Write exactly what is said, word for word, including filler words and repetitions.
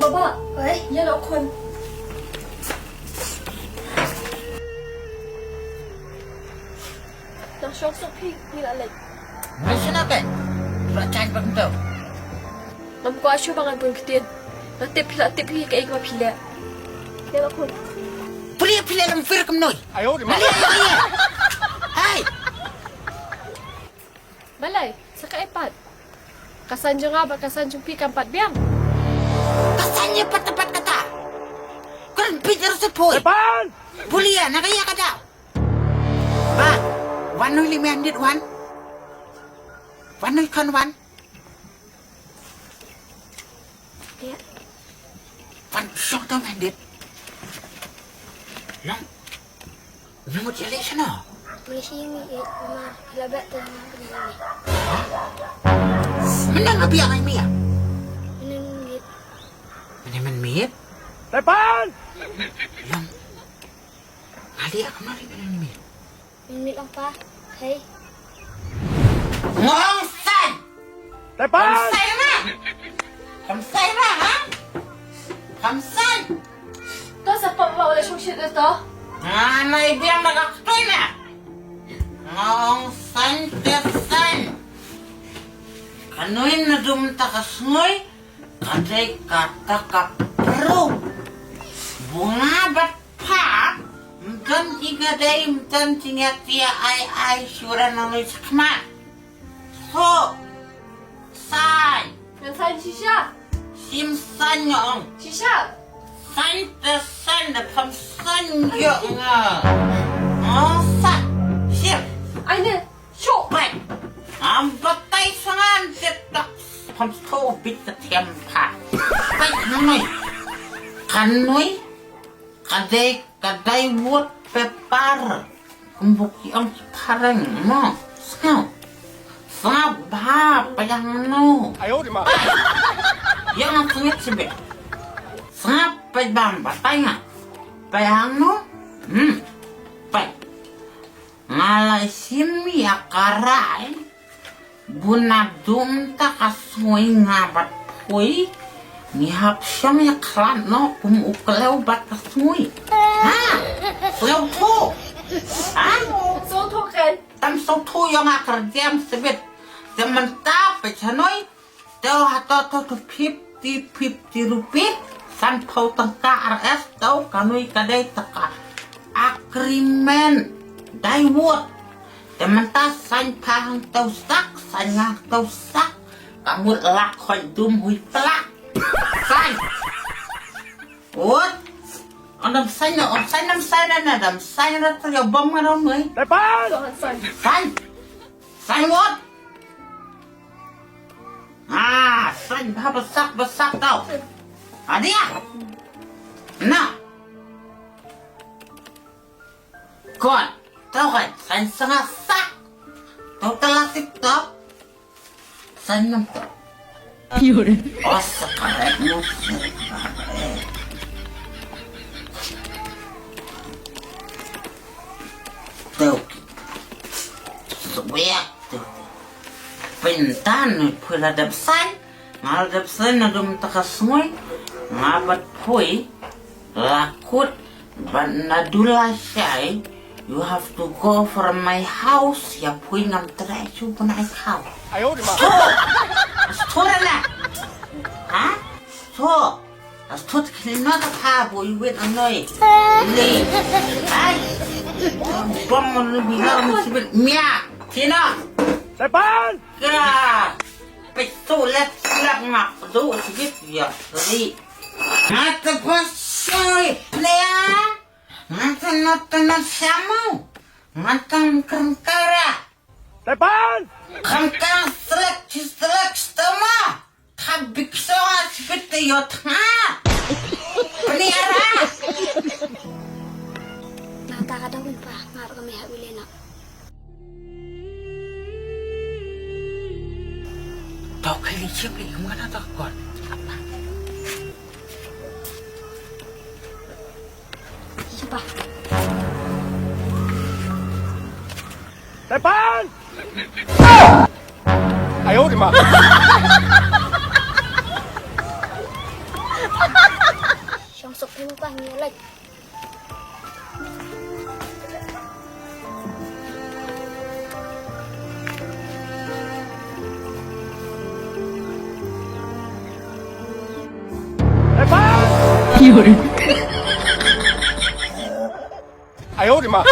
Baba, oi, ïa la khun. Nang shong suk phi, phi la leh. Nang shong na phi. Phi la chan bak nto. Ngam kwah shuh ba ngan bun ktien. Nga tip phi la tip phi kaei kaba phi leh. Ïa la khun. Phi leh phi leh lam fir kam noi. Ayo, di ma. Phi leh, phi leh. Hai. Balei, sa kaei pat? Ka saiñ jong nga bad ka saiñ jong phi kam pat biang. Ka saiñ ïa pat pat kata. Kren phi jar se poi. Epan! Puli ïa na ka ïa ka daw. Ba, wan noi li me handit wan. Wan noi khon wan. Ïa. Wan shong tang handit. Long. Ngut ïa leh shano? Malaysia mi, eh, Myanmar. Ila bet tu Myanmar. Mynta nga biang ai mi ïa. Mynta mit. Mynta mynta mit. Tepan! Long. Nga leh kumno leh mynta mynta mit. Mynta mit apa? Hei. Ngong san. Tepan! Kam sai ma. Kam sai ma, ha? Kam sai. To sa pop ma wala shong shit to. Nga nai biang da ka ktoi na. Ngong san te san. Kanoi na dum ta ka snoi. Ka dei kata ka pru. Bunga bat pa. Mtan i ka dei mtan tingat tia ai ai sura na noi sakma. So. San. Ngan san shisha. Sim san nga ong. Shisha. San te san da pham san yo nga. Oh, san. Sim. Ai ne. Shu. Pai. Am batai sangan te tak. Pham sto bit te thiam pha. Pai nui. Kan nui. Ka dei, ka dei wut pepar. Kum buk ki ong ki phareng, no. Sngaw. Sngaw ba, payang no. Ayo di ma. Yang sngit sibit. Sngaw pebam ba, payang. Payang no. Hmm. Pai. Nga la sim ïa ka rai. Bun na dum ta ka sngui nga bad phui. Ngi hap shong ïa khlad noh kum u klew bad ka sngui. Ha? Klew thu. Ha? Sngewthuh kan? Tam sngewthuh ïa nga kyrdiam sbit. Te mynta peit shanoi. Te hato to to fifty fifty rupees. San phew tyngka R S to kanoi ka dei ta ka agreement. Dai wot. Te mynta saiñ pha hangto sak, saiñ nga hangto sak, ka mut lak khoi dum hui plak. Saiñ. Wot. Andam saiñ na, om saiñ nam saiñ na, na dam saiñ na, ta ya bom nga dam ngai. Tepan! Saiñ. Saiñ wot. Ah, saiñ ba besak, besak tau. Adia. Na. Kon, tau kan, san sanga sak. Tau telasik tau. San nam tau. Yore. Oh, sakaret mu. Tau. Suyak tau. Pintan pula dap san. Nga la dep sdang na dum ta ka sngui, nga bad phui la kut bad na dula shai. You have to go from my house. Ïa phui ngam treh shu pun ai khaw. Ayo di ma. Sthur na. Ha? Sthur. Sthur khli na ta pha bu i wit anoi. Li. Ai. Bom mon lu bi la mon sibit mia. Sino. Tepan. Ka. Peit tu lep lep ngak tu sikit ya. Ri. Ngata pasoi plea. Ngata nata na samu. Ngata mkrengkara. Tepan. Krengkara selek cis Tha. Peniara. Nata ka daun pa ngar ka me ha bile na. Tau kai li chim li kum kana ta kon. Siapa? Tepan! Ayo di ma. Siang sok pun pa ngi lek. Ayo di ma.